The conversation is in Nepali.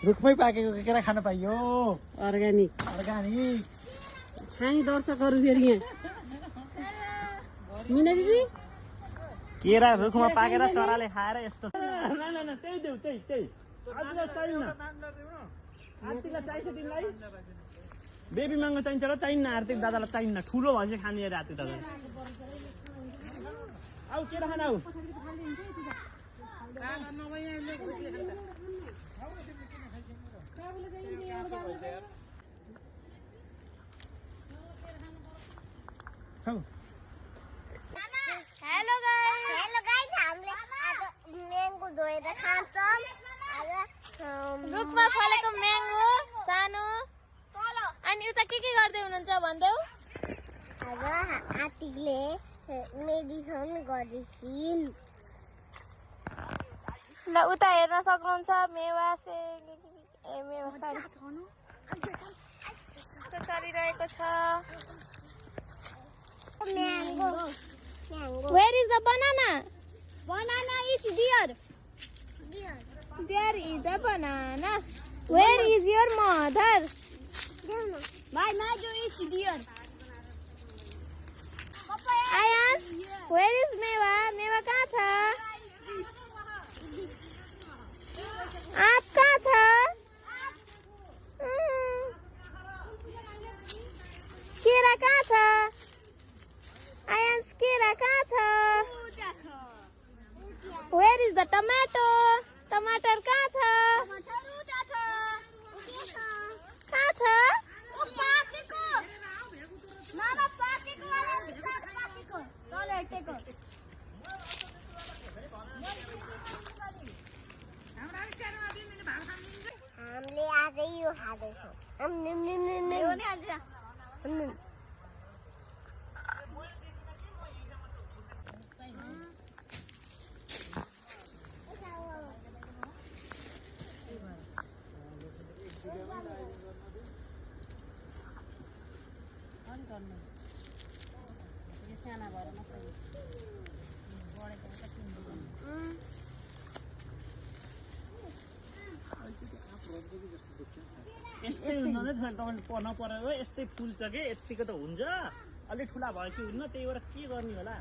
रुखमै पाकेको केरा खान पाइयो अर्ग्यानिक खाने दर्शकहरू फेरि यहाँ मिना दिदी केरा रुखमा पाकेर चराले खाएर यस्तो त्यही देऊ त्यही आर्तिकलाई चाहिन्न आर्तिकलाई चाहिन्छ तिमीलाई बेबी माङ्गो चाहिन्छ र चाहिन्न आर्तिक दादालाई चाहिन्न ठुलो भएपछि खाने अरे आर्तिक दादा आऊ केरा खान आऊ हेलो गाइस हामीले आज म्याङ्गो धोएर खान्छौँ रुखमा फलेको म्याङ्गो सानो अनि उता के गर्दै हुनुहुन्छ भन्देऊ आज आर्टिकले मेडिसन गर्दैछिन् ल उता हेर्न सक्नुहुन्छ मेवा चलिरहेको छ mango Where is the banana? Banana is there. There is a banana. Where is your mother? My mother is there. Ayan, where is मेवा? मेवा कहाँ छ? आप कहाँ छ? केरा कहाँ छ? आयन्स केरा कहाँ छ? Where is the tomato? टमाटर कहाँ छ? कहाँ छ? हामीले आज यो खाँदैछौँ यस्तै हुँदैन तपाईँले नपरेर यस्तै फुल्छ कि यतिको त हुन्छ अलिक ठुला भएपछि हुन्न त्यही भएर के गर्ने होला